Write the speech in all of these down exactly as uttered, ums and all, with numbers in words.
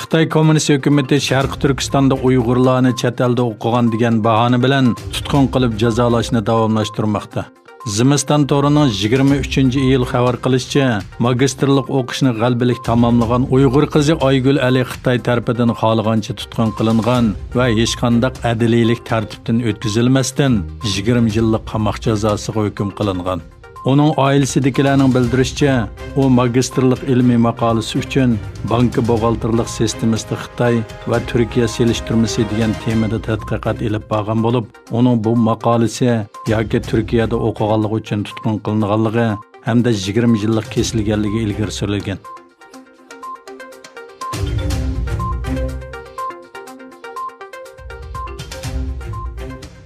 خىتاي كوممۇنىست ھۆكۈمىتى شەرقىي تۈركىستاندا ئۇيغۇرلارنى چەت ئەلدە ئوقۇغان دېگەن باھانە بىلەن تۇتقۇن قىلىپ جازالاشنى داۋاملاشتۇرماقتا. زىمىستان تورىنىڭ يىگىرمە ئۈچىنچى ئىيۇل خەۋەر قىلىشىچە، ماگىستىرلىق ئوقۇشنى غەلىبىلىك تاماملىغان ئۇيغۇر قىزى ئايگۈل ئەلى خىتاي تەرىپىدىن خالىغانچە تۇتقۇن قىلىنغان ۋە ھېچقانداق ئەدلىيەلىك تەرتىپتىن ئۆتكۈزۈلمەستىن، يىگىرمە يىللىق قاماق جازاسىغا ھۆكۈم قىلىنغان. ئۇنىڭ ئائىلىسىدىكىلەرنىڭ بىلدۈرۈشىچە، ئۇ ماگىستىرلىق ئىلمىي ماقالىسى ئۈچۈن بانكا بوغالتىرلىق سىستېمىسىدا خىتاي ۋە تۈركىيە سېلىشتۇرمىسى دېگەن تېمىدا تەتقىقات ئېلىپ بارغان بولۇپ، ئۇنىڭ بۇ ماقالىسى ياكى تۈركىيەدە ئوقۇغانلىقى ئۈچۈن تۇتقۇن قىلىنغانلىقى ھەمدە يىگىرمە يىللىق كېسىلگەنلىكى ئىلگىرى سۈرۈلگەن.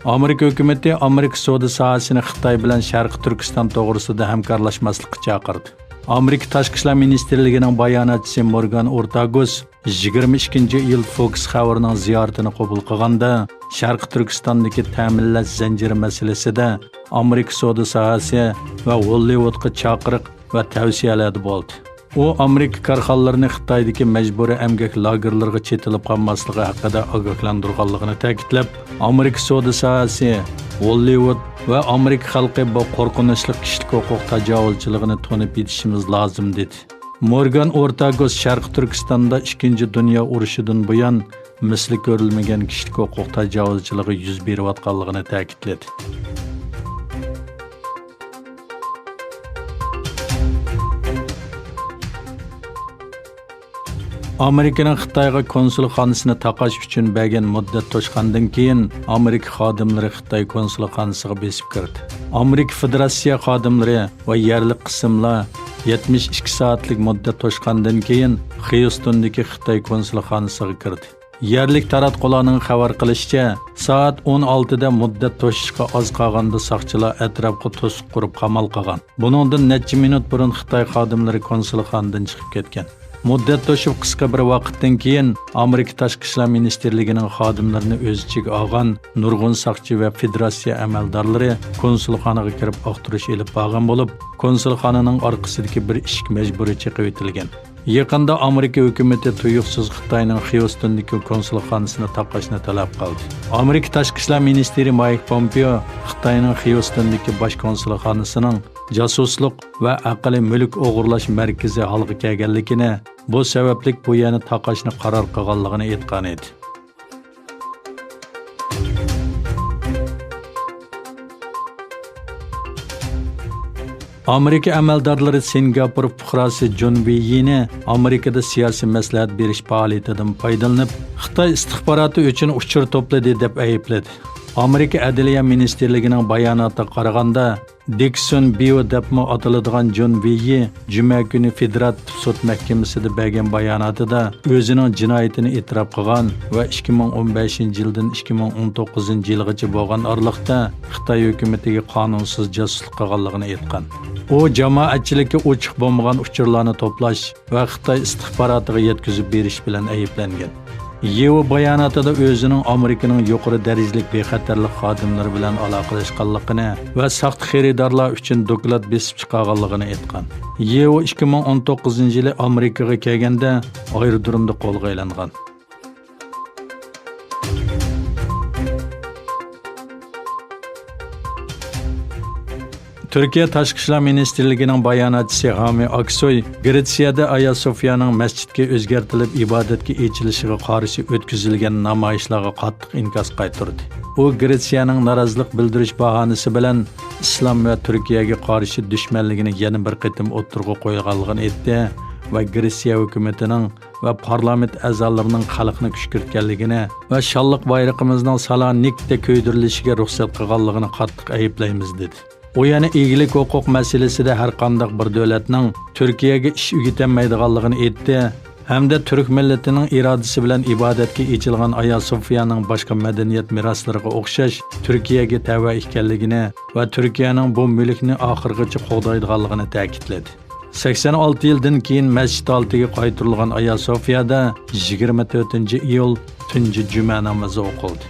ئامېرىكا ھۆكۈمىتى ئامېرىكا سودا ساھەسىنى خىتاي بىلەن شەرقىي تۈركىستان توغرىسىدا ھەمكارلاشماسلىققا چاقىردى. ئامېرىكا تاشقى ئىشلار مىنىستىرلىكىنىڭ باياناتچىسى مورگان ئورتاگوس يىگىرمە ئىككىنچى ئىيۇل فوكس خەۋىرىنىڭ زىيارىتىنى قوبۇل قىلغاندا، شەرقىي تۈركىستاندىكى تەمىنلەش زەنجىرى مەسىلىسىدە ئامېرىكا سودا ساھەسى ۋە ھوللىۋۇدقا چاقىرىق ۋە تەۋسىيەلەردە بولدى. ئۇ ئامېرىكا كارخانىلىرىنى خىتايدىكى مەجبۇرىي ئەمگەك لاگېرلىرىغا چېتىلىپ قالماسلىقى ھەققىدە ئاگاھلاندۇرغانلىقىنى تەكىتلەپ، ئامېرىكا سودا ساھەسى، ھوللىۋۇد ۋە ئامېرىكا خەلقى بۇ قورقۇنچلۇق كىشىلىك ھوقۇق تاجاۋۇزچىلىقىنى تونۇپ يېتىشىمىز لازىم، دېدى. مورگان ئورتاگوس شەرقىي تۈركىستاندا ئىككىنچى دۇنيا ئۇرۇشىدىن بۇيان مىسلى كۆرۈلمىگەن كىشىلىك ھوقۇق تاجاۋۇزچىلىقى يۈز بېرىۋاتقانلىقىنى تەكىتلىدى. ئامېرىكىنىڭ خىتايغا كونسۇلخانىسىنى تاقاش ئۈچۈن بەرگەن مۇددەت توشقاندىن كېيىن، ئامېرىكا خادىملىرى خىتاي كونسۇلخانىسىغا بېسىپ كىردى. ئامېرىكا فېدېراتسىيە خادىملىرى ۋە يەرلىك قىسىملار يەتمىش ئىككى سائەتلىك مۇددەت توشقاندىن كېيىن، خيۇستوندىكى خىتاي كونسۇلخانىسىغا كىردى. يەرلىك تاراتقۇلارنىڭ خەۋەر قىلىشىچە، سائەت ئون ئالتىدە مۇددەت توشۇشقا ئاز قالغاندا ساقچىلار ئەتراپقا توسۇق قۇرۇپ قامال قىلغان. بۇنىڭدىن نەچچە مىنۇت بۇرۇن خىتاي خادىملىرى كونسۇلخانىدىن چىقىپ كەتكەن. مۇددەت توشۇپ قىسقا بىر ۋاقىتتىن كېيىن، ئامېرىكا تاشقى ئىشلار مىنىستىرلىكىنىڭ خادىملىرىنى ئۆز ئىچىگە ئالغان نۇرغۇن ساقچى ۋە فېدېراتسىيە ئەمەلدارلىرى كونسۇلخانىغا كىرىپ ئاختۇرۇش ئېلىپ بارغان بولۇپ، كونسۇلخانىنىڭ ئارقىسىدىكى بىر ئىشىك مەجبۇرىي چېقىۋېتىلگەن. يېقىندا ئامېرىكا ھۆكۈمىتى تۇيۇقسىز خىتاينىڭ خيۇستوندىكى كونسۇلخانىسىنى تاقاشنى تەلەپ قىلدى. ئامېرىكا تاشقى ئىشلار مىنىستىرى مايك پومپېئو خىتاينىڭ خيۇستوندىكى باش كونسۇلخانىسىنىڭ جاسۇسلۇق ۋە ئەقەلىي مۈلۈك ئوغرىلاش مەركىزى ھالغا كەلگەنلىكىنى، بۇ سەۋەبلىك بۇ يەرنى تاقاشنى قارار قىلغانلىقىنى ئېيتقانىدى. ئامېرىكا ئەمەلدارلىرى سىنگاپور پۇقراسى جون ۋېييىنى ئامېرىكىدا سىياسىي مەسلىھەت بېرىش پائالىيىتىدىن پايدىلىنىپ، خىتاي ئىستىخباراتى ئۈچۈن ئۇچۇر توپلىدى، دەپ ئەيىبلىدى. ئامېرىكا ئەدلىيە مىنىستىرلىكىنىڭ باياناتىغا قارىغاندا، دىكسون بىيۇ دەپمۇ ئاتىلىدىغان جون ۋېييى جۈمە كۈنى فېدېراتىپ سوت مەھكىمىسىدە بەرگەن باياناتىدا ئۆزىنىڭ جىنايىتىنى ئېتىراپ قىلغان ۋە ئىككى مىڭ ئون بەشىنچى يىلدىن ئىككى مىڭ ئون توققۇزىنچى يىلغىچە بولغان ئارىلىقتا خىتاي ھۆكۈمىتىگە قانۇنسىز جاسۇسلۇق قىلغانلىقىنى ئېيتقان. ئۇ جامائەتچىلىككە ئوچۇق بولمىغان ئۇچۇرلارنى توپلاش ۋە خىتاي ئىستىخباراتىغا يەتكۈزۈپ بېرىش بىلەن ئەيىبلەنگەن. يېۋ باياناتىدا ئۆزىنىڭ ئامېرىكىنىڭ يۇقىرى دەرىجىلىك بىخەتەرلىك خادىملىرى بىلەن ئالاقىلەشكەنلىكىنى ۋە ساختا خېرىدارلار ئۈچۈن دوكلات بېسىپ چىقارغانلىقىنى ئېيتقان. يېۋ ئىككى مىڭ ئون توققۇزىنچى يىلى ئامېرىكىغا كەلگەندە، ئايرودرومدا قولغا ئېلىنغان. تۈركىيە تاشقى ئىشلار مىنىستىرلىكىنىڭ باياناتچىسى ھامى ئاكسوي گرېتسىيەدە ئايا سوفىيانىڭ مەسچىتكە ئۆزگەرتىلىپ ئىبادەتكە ئېچىلىشىغا قارشى ئۆتكۈزۈلگەن نامايىشلارغا قاتتىق ئىنكاس قايتۇردى. ئۇ گرېتسىيەنىڭ نارازىلىق بىلدۈرۈش باھانىسى بىلەن ئىسلام ۋە تۈركىيەگە قارشى دۈشمەنلىكىنى يەنە بىر قېتىم ئوتتۇرىغا قويغانلىقىنى ئېيتتى ۋە گرېتسىيە ھۆكۈمىتىنىڭ ۋە پارلامېنت ئەزالىرىنىڭ خەلقنى كۈشكۈرتكەنلىكىنى ۋە شانلىق بايرىقىمىزنىڭ سالونىكتە كۆيدۈرۈلۈشىگە رۇخسەت قىلغانلىقىنى قاتتىق ئەيىبلەيمىز، دېدى. ئۇ يەنە ئىگىلىك ھوقۇق مەسىلىسىدە ھەرقانداق بىر دۆلەتنىڭ تۈركىيەگە ئىش ئۆگىتەلمەيدىغانلىقىنى ئېيتتى ھەمدە تۈرك مىللىتىنىڭ ئىرادىسى بىلەن ئىبادەتكە ئېچىلغان ئايا سوفىيانىڭ باشقا مەدەنىيەت مىراسلىرىغا ئوخشاش تۈركىيەگە تەۋە ئىكەنلىكىنى ۋە تۈركىيەنىڭ بۇ مۈلۈكنى ئاخىرغىچە قوغدايدىغانلىقىنى تەكىتلىدى. سەكسەن ئالتە يىلدىن كېيىن مەسچىت ھالىتىگە قايتۇرۇلغان ئايا سوفىيادا يىگىرمە تۆتىنچى ئىيۇل تۇنجى جۈمە نامىزى ئوقۇلدى.